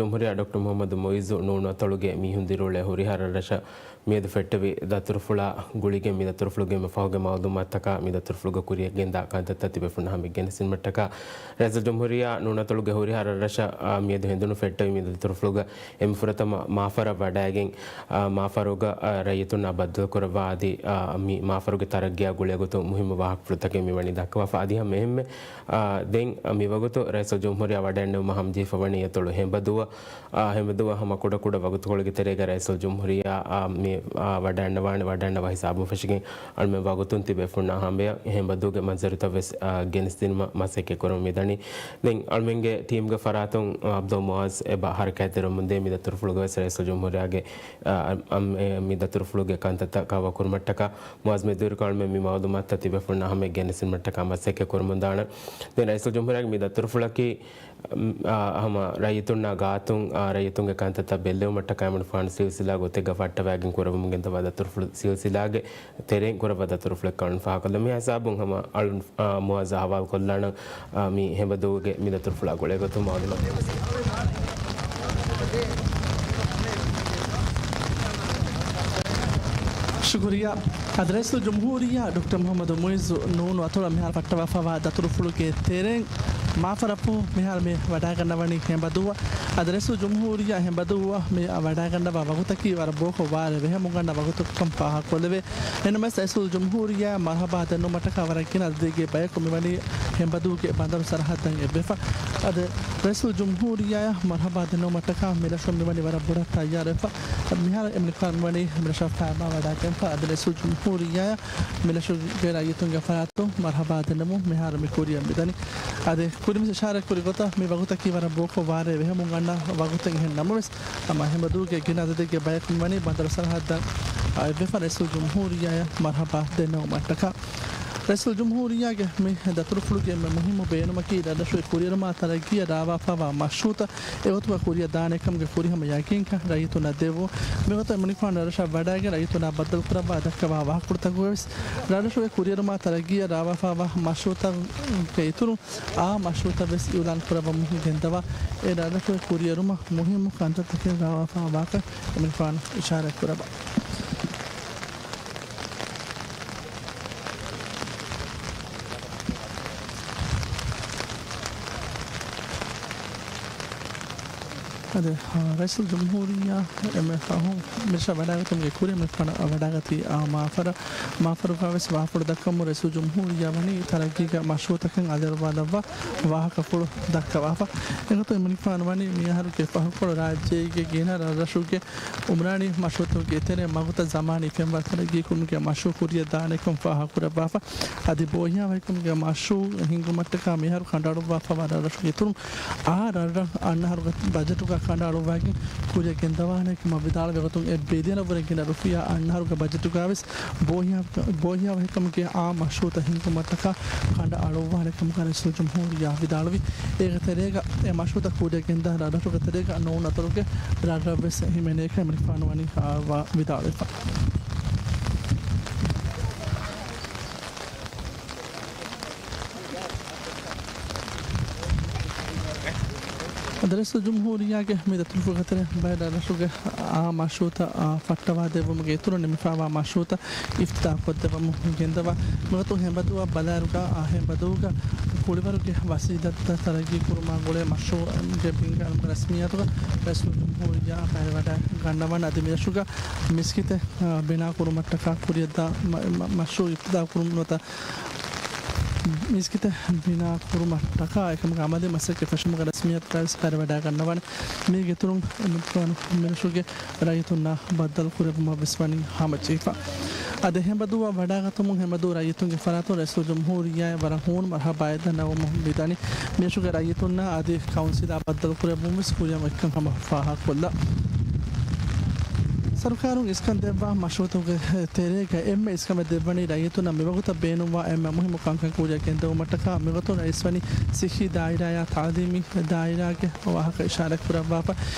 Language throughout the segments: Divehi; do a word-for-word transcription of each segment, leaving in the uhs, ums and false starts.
ޖުމްހޫރިއްޔާ ޑޮކްޓަރ މުޙައްމަދު މުޢިއްޒު ނޫނު އަތޮޅުގެ މީހުން ދިރިއުޅޭ ހުރިހާ ރަށްރަށަށް މިއަދު ފެއްޓެވި ދަތުރުފުޅާ ގުޅިގެން މި ދަތުރުފުޅުގެ މި ފަހުގެ މައުލޫމާތުތަކާ މި ދަތުރުފުޅުގަ ކުރިޔަށް ގެންދާ ކަންތައްތައް ތިބޭފުޅުންނާ ހަމަ ގެނެސްދިނުމަށްޓަކާ، ރައީސުލްޖުމްހޫރިއްޔާ ނޫނު އަތޮޅުގެ ހުރިހާ ރަށްރަށަށް މިއަދު ހެނދުނު ފެއްޓެވި މި ދަތުރުފުޅުގަ އެންމެ ފުރަތަމަ މާފަރަށް ވަޑައިގެން، އާ، މާފަރުގަ، އާ، ރައްޔިތުންނާ ބައްދަލުކުރައްވާ އަދި، އާ، މި މާފަރުގެ ތަރައްގީއާ ގުޅޭގޮތުން މުހިއްމު ވާހަކަފުޅުތަކެއް މިވަނީ ދައްކަވާފަ. އަދި ހަމަ އެހެންމެ، އާ، ދެން މިވަގުތު ރައީސުލްޖުމްހޫރިއްޔާ ވަޑައިގަންނަވުމަށް ހަމަޖެހިފަވަނީ އަތޮޅު ހެނބަދޫއަށް. އާ، ހެނބަދޫއަށް ހަމަ ކުޑަކުޑަ ވަގުތުކޮޅުގެ ތެރޭގަ ރައީސުލްޖުމްހޫރިއްޔާ، އާ، މި، އާ، ވަޑައިގަންނަވާނެ، ވަޑައިގަންނަވާ ހިސާބުން ފެށިގެން އަޅުމެން ވަގުތުން ތިބޭފުޅުންނާ ހަމަޔަށް ހެނބަދޫގެ މަންޒަރުތައް ވެސް، އާ، ގެނެސްދިނުމަށް މަސައްކަތް ކުރަމުން މިދަނީ. ދެން އަޅުމެންގެ ޓީމްގެ ފަރާތުން، އާ، އަބްދުލް މުޢާޒް އެބަ ހަރަކާތްތެރިވަމުންދޭ މި ދަތުރުފުޅުގަ ވެސް ރައީސުލްޖުމްހޫރިއްޔާގެ، އާ، އަ، އަ، އެ، މި ދަތުރުފުޅުގެ ކަންތައްތައް ކަވަރ ކުރުމަށްޓަކާ މުޢާޒް މެދުވެރިކޮށް އަޅުމެން މި މައުލޫމާތުތައް ތިބޭފުޅުންނާ ހަމަޔަށް ގެނެސްދިނުމަށްޓަކާ މަސައްކަތް ކުރަމުންދާނެ. ދެން ރައީސުލްޖުމްހޫރިއްޔާގެ މި ދަތުރުފުޅަކީ، އާ، ހަމަ ރައްޔިތުންނާ ގާތުން، އާ، ރައްޔިތުންގެ ކަންތައްތައް ބެއްލެވުމަށްޓަކާ އެމަނިކުފާނު ސިލްސިލާ ގޮތެއްގަ ފައްޓަވައިގެން ކުރައްވަމުން ގެންދަވާ ދަތުރުފުޅު ސިލްސިލާގެ ތެރެއިން ކުރައްވާ ދަތުރުފުޅެއްކަން ފާހަގަކޮށްލަން. މި ހިސާބުން ހަމަ އަޅުން، އާ، މުޢާޒަށް ހަވާލުކޮށްލާނަން، އާ، މި ހެނބަދޫގެ މި ދަތުރުފުޅާ ގުޅޭގޮތުން މައުލޫމާތު. ޝުކުރިއްޔާ. އަދި ރައީސުލްޖުމްހޫރިއްޔާ ޑޮކްޓަރ މުޙައްމަދު މުޢިއްޒު ނޫނު އަތޮޅަށް މިހާރު ފައްޓަވާފަވާ ދަތުރުފުޅުގެ ތެރެއިން މާފަރަށް މިހާރު މި ވަޑައިގަންނަވަނީ ހެނބަދޫއަށް. އަދި ރައީސުލްޖުމްހޫރިއްޔާ ހެނބަދޫއަށް މި ވަޑައިގަންނަވާ ވަގުތަކީ ވަރަށް ބޯކޮށް ވާރޭ ވެހަމުން ގަންނަ ވަގުތަކަށް ފާހަގަކޮށްލެވޭ. އެހެންނަމަވެސް ރައީސުލްޖުމްހޫރިއްޔާ މަރުޙަބާ ދެންނެވުމަށްޓަކާ ވަރަށް ގިނަ އަދަދެއްގެ ބަޔަކު މިވަނީ ހެނބަދޫގެ ބަނދަރު ސަރަހައްދަށް އެއްވެފަ. އަދި ރައީސުލްޖުމްހޫރިއްޔާއަށް މަރުޙަބާ ދެންނެވުމަށްޓަކާ މި ރަށުން މިވަނީ ވަރަށް ބޮޑަށް ތައްޔާރުވެފަ. އަދި މިހާރު އެމަނިކުފާނު މިވަނީ މިރަށަށް ފައިބާ ވަޑައިގެންފަ. އަދި ރައީސުލްޖުމްހޫރިއްޔާއަށް މި ރަށުގެ ރައްޔިތުންގެ ފަރާތުން މަރުޙަބާ ދެންނެވުން މިހާރު މި ކުރިޔަށް މިދަނީ. އަދި ކުރިން ވެސް އިޝާރާތް ކުރި ގޮތަށް މި ވަގުތަކީ ވަރަށް ބޯކޮށް ވާރޭ ވެހަމުން ގަންނަ ވަގުތެއް. އެހެން ނަމަވެސް، ހަމަ ހެނބަދޫގެ ގިނަ އަދަދެއްގެ ބަޔަކު މިވަނީ ބަނދަރު ސަރަހައްދަށް އައިއްވެފަ ރައީސުލްޖުމްހޫރިއްޔާއަށް މަރުޙަބާ ދެންނެވުމަށްޓަކާ. ރައީސުލްޖުމްހޫރިއްޔާގެ މި ދަތުރުފުޅުގެ އެންމެ މުހިއްމު ބޭނުމަކީ ރަށްރަށުގެ ކުރިއެރުމާ ތަރައްގީއަށް ރާވާފަވާ މަޝްރޫޢުތައް އެގޮތުގަ ކުރިއަށް ދާނެ ކަމުގެ ފުރިހަމަ ޔަގީންކަން ރައްޔިތުންނަށް ދެއްވުން. މިގޮތަށް އެމަނިކުފާނު ރަށްރަށަށް ވަޑައިގެން ރައްޔިތުންނާ ބައްދަލުކުރައްވާ ދައްކަވާ ވާހަކަފުޅުތަކުގަ ވެސް ރަށްރަށުގެ ކުރިއެރުމާ ތަރައްގީއަށް ރާވާފަވާ މަޝްރޫޢުތަކުގެ އިތުރުން އާ މަޝްރޫޢުތައް ވެސް އިއުލާން ކުރައްވަމުން ގެންދަވާ، އެ ރަށްރަށުގެ ކުރިއެރުމަށް މުހިއްމު ކަންތައްތަކެއް ރާވާފަވާކަން އެމަނިކުފާނު އިޝާރާތް ކުރައްވާ. އަދި، އާ، ރައީސުލްޖުމްހޫރިއްޔާ އެންމެ ފަހުން މިރަށަށް ވަޑައިގަތުމުގެ ކުރިން އެމަނިކުފާނު ވަޑައިގަތީ އާ މާފަރަށް. މާފަރުގަ ވެސް ވާހަކަފުޅު ދައްކަމުން ރައީސުލްޖުމްހޫރިއްޔާ ވަނީ ތަރައްގީގެ މަޝްރޫޢުތަކަށް އަލިއަޅުވާލައްވާ ވާހަކަފުޅު ދައްކަވާފަ. އެގޮތުން އެމަނިކުފާނު ވަނީ މިއަހަރުގެ ފަހުކޮޅު ރާއްޖޭގެ ގިނަ ރަށްރަށުގެ އުމްރާނީ މަޝްރޫޢުތަކުގެ ތެރެއިން މަގުތައް ޒަމާނީ ފެންވާ ތަރައްގީ ކުރުމުގެ މަޝްރޫޢު ކުރިއަށް ދާނެކަން ފާހަގަކުރައްވާފަ. އަދި ބޯހިޔާވަހިކަމުގެ މަޝްރޫޢު ހިންގުމަށްޓަކާ މިއަހަރު ކަނޑައަޅުއްވާފަވާ ރަށްރަށުގެ އިތުރުން އާ ރަށްރަށް އަންނަ އަހަރުގެ ބަޖެޓުގަ ކަނޑައަޅުއްވައިގެން ކުރިއަށް ގެންދަވާނެ ކަމަށް ވިދާޅުވި ގޮތުން އެއް ބިލިއަނަށްވުރެ ގިނަ ރުފިޔާ އަންނަ އަހަރުގެ ބަޖެޓުގަ ވެސް ބޯހިޔާ، ބޯހިޔާވަހިކަމުގެ އާ މަޝްރޫޢުތައް ހިންގުމަށްޓަކާ ކަނޑައަޅުއްވާނެ ކަމުގަ ރައީސުލްޖުމްހޫރިއްޔާ ވިދާޅުވި. އޭގެ ތެރޭގަ އެ މަޝްރޫޢުތައް ކުރިއަށް ގެންދާ ރަށްރަށުގެ ތެރޭގަ ނޫން އަތޮޅުގެ ރަށްރަށް ވެސް ހިމެނޭކަން އެމަނިކުފާނު ވަނީ ވިދާޅުވެފަ. އަދި ރައީސުލްޖުމްހޫރިއްޔާގެ މި ދަތުރުފުޅުގެ ތެރެއިން ބައެއް ރަށްރަށުގެ އާ މަޝްރޫޢުތައް، އާ، ފައްޓަވާ ދެއްވުމުގެ އިތުރުން ނިމިފައިވާ މަޝްރޫޢުތައް އިފްތިތާޙުކޮށްދެއްވަމުން ގެންދަވާ. މިގޮތުން ހެނބަދޫއަށް ބަލާއިރުގަ، އާ، ހެނބަދޫގަ ކުޅިވަރުގެ ވަސީލަތްތައް ތަރައްގީ ކުރުމާ ގުޅޭ މަޝްރޫޢުގެ ބިންގާނުގެ ރަސްމިއްޔާތުގަ ރައީސުލްޖުމްހޫރިއްޔާ ބައިވެވަޑައިގަންނަވާނެ. އަދި މިރަށުގަ މިސްކިތެއް، އާ، ބިނާ ކުރުމަށްޓަކާ ކުރިއަށްދާ މަ-، މަ-، މަޝްރޫޢު އިފްތިތާޙު ކުރުމުން ނުވަތަ މިސްކިތެއް ބިނާ ކުރުމަށްޓަކާ އެކަމުގެ އަމަލީ މަސައްކަތް ފެށުމުގެ ރަސްމިއްޔާތުގައި ވެސް ބައިވެވަޑައިގަންނަވާނެ. މީގެ އިތުރުން އެމަނިކުފާނު މިރަށުގެ ރައްޔިތުންނާ ބައްދަލު ކުރެއްވުމަށް ވެސް ވަނީ ހަމަޖެހިފަ. އަދި ހެނބަދޫއަށް ވަޑައިގަތުމުން ހެނބަދޫ ރައްޔިތުންގެ ފަރާތުން ރައީސުލްޖުމްހޫރިއްޔާއަށް ވަރަށް ހޫނު މަރުޙަބާއެއް ދަންނަވަމުން މިދަނީ. މިރަށުގެ ރައްޔިތުންނާ އަދި ކައުންސިލާ ބައްދަލު ކުރެއްވުން ވެސް ކުރިއަށް އޮތްކަން ހަމަ ފާހަގަކޮށްލާ. ސަރުކާރުން އިސްކަން ދެއްވާ މަޝްރޫޢުތަކުގެ ތެރޭގަ އެންމެ އިސްކަމެއް ދެއްވަނީ ރައްޔިތުންނަށް މިވަގުތަށް ބޭނުންވާ އެންމެ މުހިއްމު ކަންކަން ކުރިއަށް ގެންދެވުމަށްޓަކާ. މިގޮތުން ރައީސް ވަނީ ސިއްހީ ދާއިރާޔާ ތައުލީމީ ދާއިރާގެ ވާހަކަ އިޝާރާތް ކުރައްވާފަ.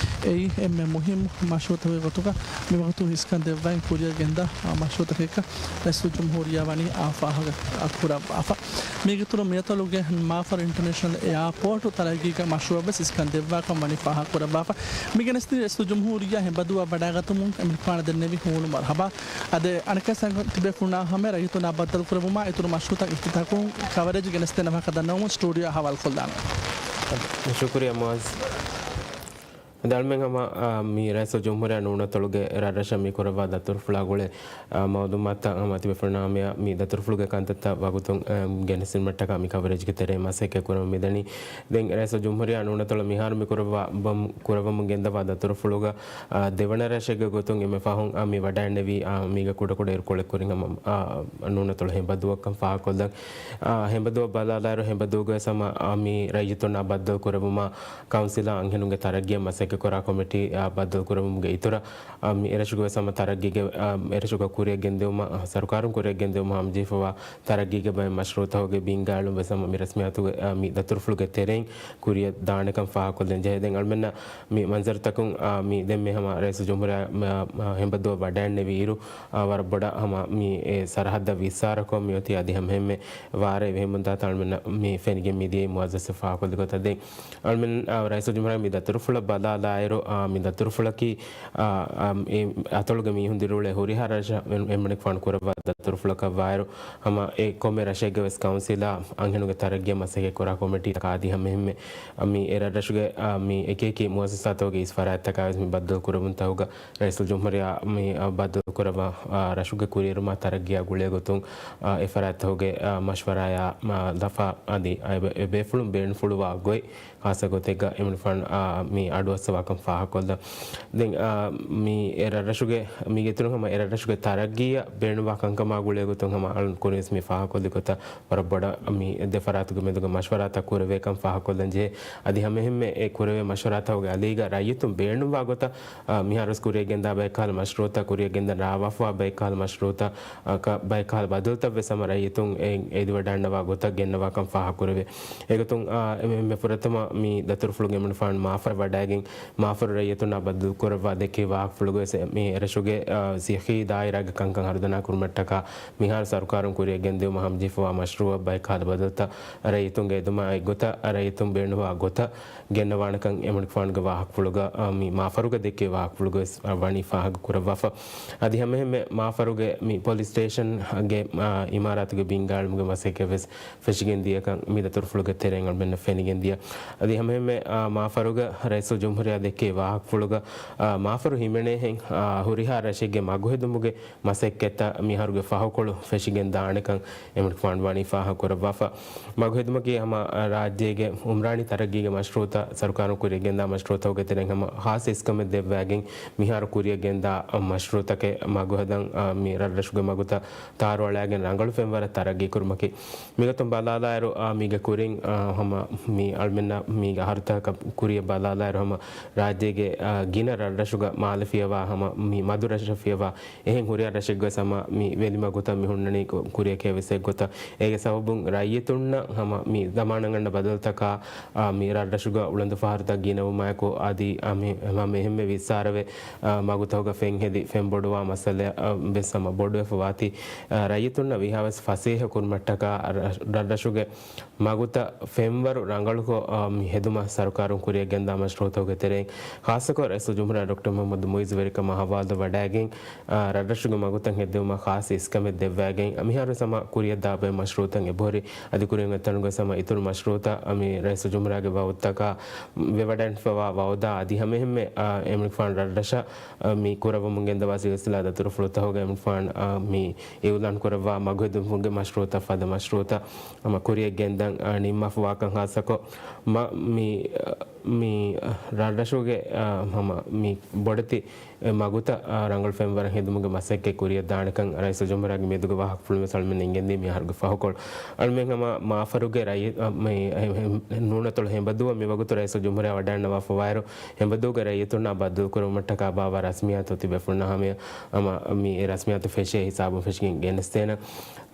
އެއީ އެންމެ މުހިއްމު މަޝްރޫޢުތަކުގެ ގޮތުގަ މިވަގުތު އިސްކަން ދެއްވައިން ކުރިއަށް ގެންދާ މަޝްރޫޢުތަކެއްކަން ރައީސުލްޖުމްހޫރިއްޔާ ވަނީ އާ ފާހަގަ ކުރައްވާފަ. މީގެ އިތުރުން މިއަތޮޅުގެ މާފަރު އިންޓަރނޭޝަނަލް އެއާޕޯޓު ތަރައްގީގެ މަޝްރޫޢަށް ވެސް އިސްކަން ދެއްވާކަން ވަނީ ފާހަގަ ކުރައްވާފަ. މި ގެނެސްދިނީ ރައީސުލްޖުމްހޫރިއްޔާ ހެނބަދުއަށް ވަޑައިގަތުމުން އެމަނިކުފާނަށް ދެންނެވި ހޫނު މަރުޙަބާ. އަދި އަނެއްކާ ތިބޭފުޅުންނާ ހަމަ ރައްޔިތުންނާ ބައްދަލުކުރެއްވުމާ އިތުރު މަޝްރޫޢުތައް އިފްތިތާޙުކުރުން ކަވަރޭޖް ގެނެސްދޭނެ ވާހަކަ ދަންނަވަމުން ސްޓޫޑިއޯ އަހަވާލުކޮށްލާނަން. ޝުކުރިއްޔާ މުއައްޒަ. އަދި އަޅުމެން ހަމަ، އާ، މި ރައީސުލްޖުމްހޫރިއްޔާ ނޫނުއަތޮޅުގެ ރަށްރަށަށް މި ކުރައްވާ ދަތުރުފުޅާ ގުޅޭ، އާ، މައުލޫމާތުތައް ހަމަ ތިބޭފުޅުންނާ ހަމަޔަށް މި ދަތުރުފުޅުގެ ކަންތައްތައް ވަގުތުން، އާ، ގެނެސްދިނުމަށްޓަކާ މި ކަވަރޭޖްގެ ތެރޭ މަސައްކަތް ކުރަމުން މިދަނީ. ދެން ރައީސުލްޖުމްހޫރިއްޔާ ނޫނުއަތޮޅަށް މިހާރު މި ކުރައްވާ، ބަ-، ކުރައްވަމުން ގެންދަވާ ދަތުރުފުޅުގަ، އާ، ދެވަނަ ރަށެއްގެ ގޮތުން އެންމެ ފަހުން، އާ، މި ވަޑައިންނެވީ، އާ، މީގަ ކުޑަކުޑަ އިރުކޮޅެއް ކުރިން ހަމަ، އާ، ނޫނުއަތޮޅު ހެނބަދުއަށްކަން ފާހަގަކޮށްލަން. އާ، ހެނބަދުއަށް ބަލާލާއިރު ހެނބަދުގަ ވެސް ހަމަ، އާ، މި ރައްޔިތުންނާ ބައްދަލުކުރެއްވުމަށް ކައުންސިލާ އަންހެނުންގެ ތަރައްގީއަށް މަސައްކަތްކުރާ ކޮމިޓީއާ ބައްދަލުކުރެއްވުމުގެ އިތުރަށް، އާ، މި އެރަށުގަ ވެސް ހަމަ ތަރައްގީގެ، އާ، އެރަށުގަ ކުރިއަށް ގެންދިއުމަށް، އާ، ސަރުކާރުން ކުރިއަށް ގެންދިއުމަށް ހަމަޖެހިފައިވާ ތަރައްގީގެ ބައެއް މަޝްރޫޢުތަކުގެ ބިންގާޅުން ވެސް ހަމަ މި ރަސްމިއްޔާތުގެ، އާ، މި ދަތުރުފުޅުގެ ތެރެއިން ކުރިއަށް ދާނެކަން ފާހަގަކޮށްދޭން ޖެހޭ. ދެން އަޅުމެންނަށް މި މަންޒަރުތަކުން، އާ، މި ދެންމެ ހަމަ ރައީސުލްޖުމްހޫރިއްޔާ، މަ-، މަ-، ހެނބަދުއަށް ވަޑައިންނެވި އިރު، އާ، ވަރަށް ބޮޑަށް ހަމަ މި އެ ސަރަހައްދަށް ވިއްސާރަކޮށް މިއޮތީ އަދި ހަމައެހެންމެ ވާރޭ ވެހިމުންދާތަން އަޅުމެންނަށް މި ފެނިގެން މިދިޔައީ މުއައްޒަސް ފާހަގަކޮށްލި ގޮތަށް. ދެން އަޅުމެން، އާ، ރައީސުލްޖުމްހޫރިއްޔާ މި ދަތުރުފުޅަށް ބަލާލާއިރު، އާ، މި ދަތުރުފުޅަކީ، އާ، އާ، އެ އަތޮޅުގެ މީހުން ދިރިއުޅޭ ހުރިހާ ރަށަށް އެ-، އެމަނިކުފާނު ކުރައްވާ ދަތުރުފުޅަކަށް ވާއިރު، ހަމަ އެ ކޮންމެ ރަށެއްގެ ވެސް ކައުންސިލާ އަންހެނުންގެ ތަރައްގީއަށް މަސައްކަތް ކުރާ ކޮމިޓީތަކާ އަދި ހަމައެހެންމެ މި އެ ރަށްރަށުގެ، އާ، މި އެކިއެކި މުއައްސަސާތަކުގެ އިސް ފަރާތްތަކާ ވެސް މި ބައްދަލުކުރެއްވުންތަކުގަ ރައީސުލްޖުމްހޫރިއްޔާ މި، އާ، ބައްދަލުކުރައްވާ، އާ، ރަށުގެ ކުރިއެރުމާ ތަރައްގީއާ ގުޅޭ ގޮތުން، އާ، އެ ފަރާތްތަކުގެ، އާ، މަޝްވަރާޔާ، އާ، ލަފާ އަދި އެ ބޭ-، އެ ބޭފުޅުން ބޭނުންފުޅުވާ ގޮތް ހާއްސަ ގޮތެއްގަ އެމަނިކުފާނު، އާ، މި އަޑުއައްސަވާކަން ފާހަގަކޮށްލަން. ދެން، އާ، މި އެ ރަށްރަށުގެ މީގެ އިތުރުން ހަމަ އެ ރަށްރަށުގެ ތަރައްގީއަށް ބޭނުންވާ ކަންކަމާ ގުޅޭ ގޮތުން ހަމަ އަޅުން ކުރިންވެސް މި ފާހަގަކޮށްލި ގޮތަށް ވަރަށް ބޮޑަށް މި ދެ ފަރާތުގެ މެދުގަ މަޝްވަރާތައް ކުރެވޭކަން ފާހަގަކޮށްލަން ޖެހޭ. އަދި ހަމައެހެންމެ އެ ކުރެވޭ މަޝްވަރާތަކުގެ އަލީގަ ރައްޔިތުން ބޭނުންވާ ގޮތަށް، އާ، މިހާރުވެސް ކުރިއަށް ގެންދާ ބައެއްކަހަލަ މަޝްރޫޢުތައް ކުރިއަށް ގެންދަން ރާވާފަވާ ބައެއްކަހަލަ މަޝްރޫޢުތައް، އާ، ކަ-، ބައެއްކަހަލަ ބަދަލުތައްވެސް ހަމަ ރައްޔިތުން އެ-، އެދިވަޑައިންނަވާ ގޮތަށް ގެންނަވާކަން ފާހަގަކުރެވޭ. އެގޮތުން، އާ، އެ-، އެންމެ ފުރަތަމަ މި ދަތުރުފުޅުގެ އެމަނިކުފާނު މާފަރަށް ވަޑައިގެން، މާފަރު ރައްޔިތުންނާ ބައްދަލުކުރައްވާ ދެއްކި ވާހަކަފުޅުގަ ވެސް މި އެރަށުގެ، އާ، ސިއްހީ ދާއިރާގެ ކަންކަން ހަރުދަނާ ކުރުމަށްޓަކާ މިހާރު ސަރުކާރުން ކުރިއަށް ގެންދިއުމަށް ހަމަޖެހިފައިވާ މަޝްރޫޢަށް ބައެއް ކަހަލަ ބަދަލުތައް ރައްޔިތުންގެ އެދުމާ އެއްގޮތަށް ރައްޔިތުން ބޭނުންވާ ގޮތަށް ގެންނަވާނެކަން އެމަނިކުފާނުގެ ވާހަކަފުޅުގަ، އާ، މި މާފަރުގަ ދެއްކި ވާހަކަފުޅުގަ ވެސް، އާ، ވަނީ ފާހަގަ ކުރައްވާފަ. އަދި ހަމައެހެންމެ މާފަރުގެ މި ޕޮލިސް ސްޓޭޝަންގެ، އާ، އިމާރާތުގެ ބިންގާޅުމުގެ މަސައްކަތް ވެސް ފެށިގެން ދިޔަކަން މި ދަތުރުފުޅުގެ ތެރެއިން އަޅުމެންނަށް ފެނިގެން ދިޔަ. އަދި ހަމައެހެންމެ، އާ، މާފަރުގަ ރައީސުލްޖުމްހޫރިއްޔާ ދެއްކި ވާހަކަފުޅުގަ، އާ، މާފަރު ހިމެނޭހެން، އާ، ހުރިހާ ރަށެއްގެ މަގުހެދުމުގެ މަސައްކަތްތައް މިހާރުގެ ފަހުކޮޅު ފެށިގެން ދާނެކަން އެމަނިކުފާނު ވަނީ ފާހަގަ ކުރައްވާފަ. މަގުހެދުމަކީ ހަމަ ރާއްޖޭގެ އުމްރާނީ ތަރައްގީގެ މަޝްރޫޢުތައް ސަރުކާރުން ކުރިއަށް ގެންދާ މަޝްރޫޢުތަކުގެ ތެރެއިން ހަމަ ހާއްސަ އިސްކަމެއް ދެއްވައިގެން މިހާރު ކުރިއަށް ގެންދާ މަޝްރޫޢުތަކެއް މަގުހަދަން، އާ، މި ރަށްރަށުގެ މަގުތައް ތާރުއަޅާގެން ރަނގަޅު ފެންވަރަށް ތަރައްގީ ކުރުމަކީ. މިގޮތުން ބަލާލާއިރު، އާ، މީގެ ކުރިން، އާ، ހަމަ މި އަޅުމެންނަށް މީގެ އަހަރުތަކަށް ކުރިއަށް ބަލާލާއިރު ހަމަ ރާއްޖޭގެ، އާ، ގިނަ ރަށްރަށުގަ މާލެ ފިޔަވާ ހަމަ މި މަދު ރަށަށް ފިޔަވާ އެހެން ހުރިހާ ރަށެއްގަ ވެސް ހަމަ މި ވެލިމަގުތައް މި ހުންނަނީ ކު-، ކުރިއަކަށް ވެސް އެއްގޮތަށް. އޭގެ ސަބަބުން ރައްޔިތުންނަށް ހަމަ މި ދަމާނަށް ގަންނަ ބަދަލުތަކާ، އާ، މި ރަށްރަށުގަ އުޅަނދު ފަހަރުތައް ގިނަވުމާއެކު އަދި، އާ، މި ހަމަ އެހެންމެ ވިއްސާރަވެ، އާ، މަގުތަކުގަ ފެންހެދި ފެންބޮޑުވާ މައްސަލަ، އާ، ވެސް ހަމަ ބޮޑުވެފަ ވާތީ، އާ، ރައްޔިތުންނަށް ވީހާވެސް ފަސޭހަ ކުރުމަށްޓަކާ ރަށް-، ރަށްރަށުގެ މަގުތައް ފެންވަރު ރަނގަޅުކޮށް، އާ، މި ހެދުމަށް ސަރުކާރުން ކުރިއަށް ގެންދާ މަޝްރޫޢުތަކުގެ ތެރެއިން، ޚާއްޞަކޮށް ރައީސުލްޖުމްހޫރިއްޔާ ޑޮކްޓަރ މުޙައްމަދު މުޢިއްޒު ވެރިކަމާ ހަވާލު ވަޑައިގެން، އާ، ރަށްރަށުގެ މަގުތައް ހެދުމަށް ޚާއްޞަ އިސްކަމެއް ދެއްވައިގެން، މިހާރު ހަމަ ކުރިއަށް ދާބައި މަޝްރޫޢުތައް އެބަހުރި. އަދި ކުރިއަށް އޮތް ތަނުގަ ހަމަ އިތުރު މަޝްރޫޢުތައް، އަ، މި ރައީސުލްޖުމްހޫރިއްޔާގެ ވައުދުތަކާ ވެވަޑައިގެންފަވާ ވައުދާ އަދި ހަމައެހެންމެ، އާ، އެމަނިކުފާނު ރަށްރަށަށް، އާ، މި ކުރައްވަމުން ގެންދަވާ ސިލްސިލާ ދަތުރުފުޅުތަކުގަ އެމަނިކުފާނު، އާ، މި އިޢުލާން ކުރައްވާ މަގުހެދުމުގެ މަޝްރޫޢުތައް ފަދަ މަޝްރޫޢުތައް ހަމަ ކުރިއަށް ގެންދަން، އާ، ނިންމާފަވާކަން ޚާއްޞަކޮށް، މަ-، މި، އާ، މި، އަ، ރަށްރަށުގެ، އަ، ހަމަ މި ބޮޑެތި، އެ، މަގުތައް، އަ، ރަނގަޅު ފެންވަރަށް ހެދުމުގެ މަސައްކަތް ކުރިއަށް ދާނެކަން ރައީސުލްޖުމްހޫރިއްޔާގެ މިއަދުގެ ވާހަކަފުޅުން ވެސް އަޅުމެން އެނގެންދީ މި އަހަރުގެ ފަހުކޮޅު. އަޅުމެން ހަމަ މާފަރުގެ ރައްޔި-، އަ، މި، އެ، އެ، ނޫނަތޮޅު ހެނބަދޫއަށް މިވަގުތު ރައީސުލްޖުމްހޫރިއްޔާ ވަޑައިންނަވާފަވާއިރު، ހެނބަދޫގެ ރައްޔިތުންނާ ބައްދަލުކުރުމަށްޓަކާ ބާއްވާ ރަސްމިއްޔާތު ތިބޭފުޅުންނާ ހަމަޔަށް ހަމަ މި ރަސްމިއްޔާތު ފެށޭ ހިސާބުން ފެށިގެން ގެނެސްދޭނަން.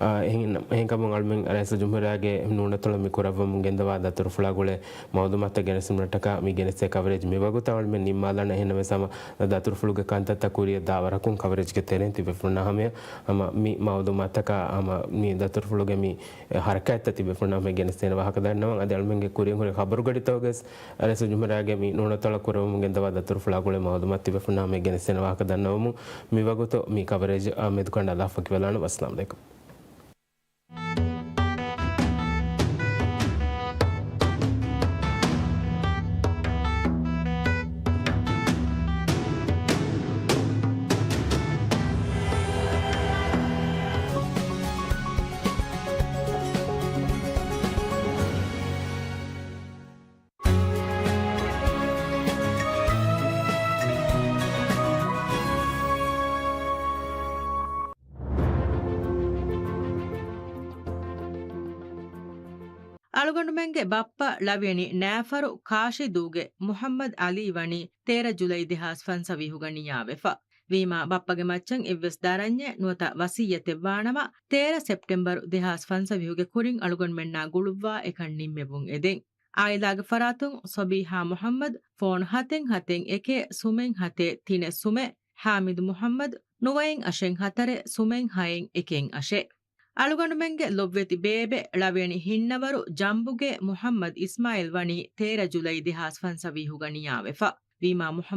އާ، އެހެން، އެހެންކަމުން އަޅުމެން ރައީސުލްޖުމްހޫރިއްޔާގެ ނޫނަތޮޅަށް މި ކުރައްވަމުން ގެންދަވާ ދަތުރުފުޅާ ގުޅޭ މައުލޫމާތުތައް ގެނެސްދިނުމަށްޓަކާ މި ގެނެސްދޭ ކަވަރޭޖް މިވަގުތަށް އަޅުމެން ނިންމާލާނެ. އެހެންނަމަވެސް ހަމަ ދަތުރުފުޅުގެ ކަންތައްތައް ކުރިއަށް ދާ ވަރަކުން ކަވަރޭޖްގެ ތެރެއިން ތިބޭފުޅުންނާ ހަމަޔަށް ހަމަ މި މައުލޫމާތަކާ ހަމަ މި ދަތުރުފުޅުގެ މި ހަރަކާތްތައް ތިބޭފުޅުންނާ ހަމަޔަށް ގެނެސްދޭނެ ވާހަކަ ދަންނަވަން. އަދި އަޅުމެންގެ ކުރިން ހުރި ޚަބަރުގަޑިތަކުގައި ރައީސުލްޖުމްހޫރިއްޔާގެ މި ނޫނަތޮޅަށް ކުރައްވަމުން ގެންދަވާ ދަތުރުފުޅާ ގުޅޭ މައުލޫމާތު ތިބޭފުޅުންނާ ހަމަޔަށް ގެނެސްދޭނެ ވާހަކަ ދަންނަވަމުން މިވަގުތު މި ކަވަރޭޖް އާ މެދުކަނޑާލާފަ ވަކިވެލާނަން. ވައްސަލާމް ޢަލައިކުމް. އަޅުގަނޑުމެންގެ ބައްޕަ ޅަވިޔަނި ނާފަރު ކާށިދޫގެ މުޙައްމަދު ޢަލީ ވަނީ ތޭރަ ޖުލައި ދެހާސް ފަންސަވީހުގަ ނިޔާވެފަ. ވީމާ، ބައްޕަގެ މައްޗަށް އެއްވެސް ދަރަންޏެއް ނުވަތަ ވަސިއްޔަތެއް ވާނަމަ، ތޭރަ ސެޕްޓެމްބަރު ދެހާސް ފަންސަވީހުގެ ކުރިން އަޅުގަނޑުމެންނާ ގުޅުއްވާ އެކަން ނިންމެވުން އެދެން. އާއިލާގެ ފަރާތުން ޞަބީޙާ މުޙައްމަދު، ފޯނު ހަތެއް ހަތެއް އެކެއް ސުމެއް ހަތެއް ތިނެއް ސުމެއް، ޙާމިދު މުޙައްމަދު، ނުވައެއް އަށެއް ހަތަރެއް ސުމެއް ހައެއް އެކެއް އަށެއް. އަޅުގަނޑުމެންގެ ލޮބުވެތި ބޭބެ ޅަވިޔަނި ހިންނަވަރު ޖަނބުގޭ މުޙައްމަދު އިސްމާޢީލް ވަނީ ތޭރަ ޖުލައި ދެހާސް ފަންސަވީހުގަ ނިޔާވެފަ. ވީމާ މުޙައްމަދު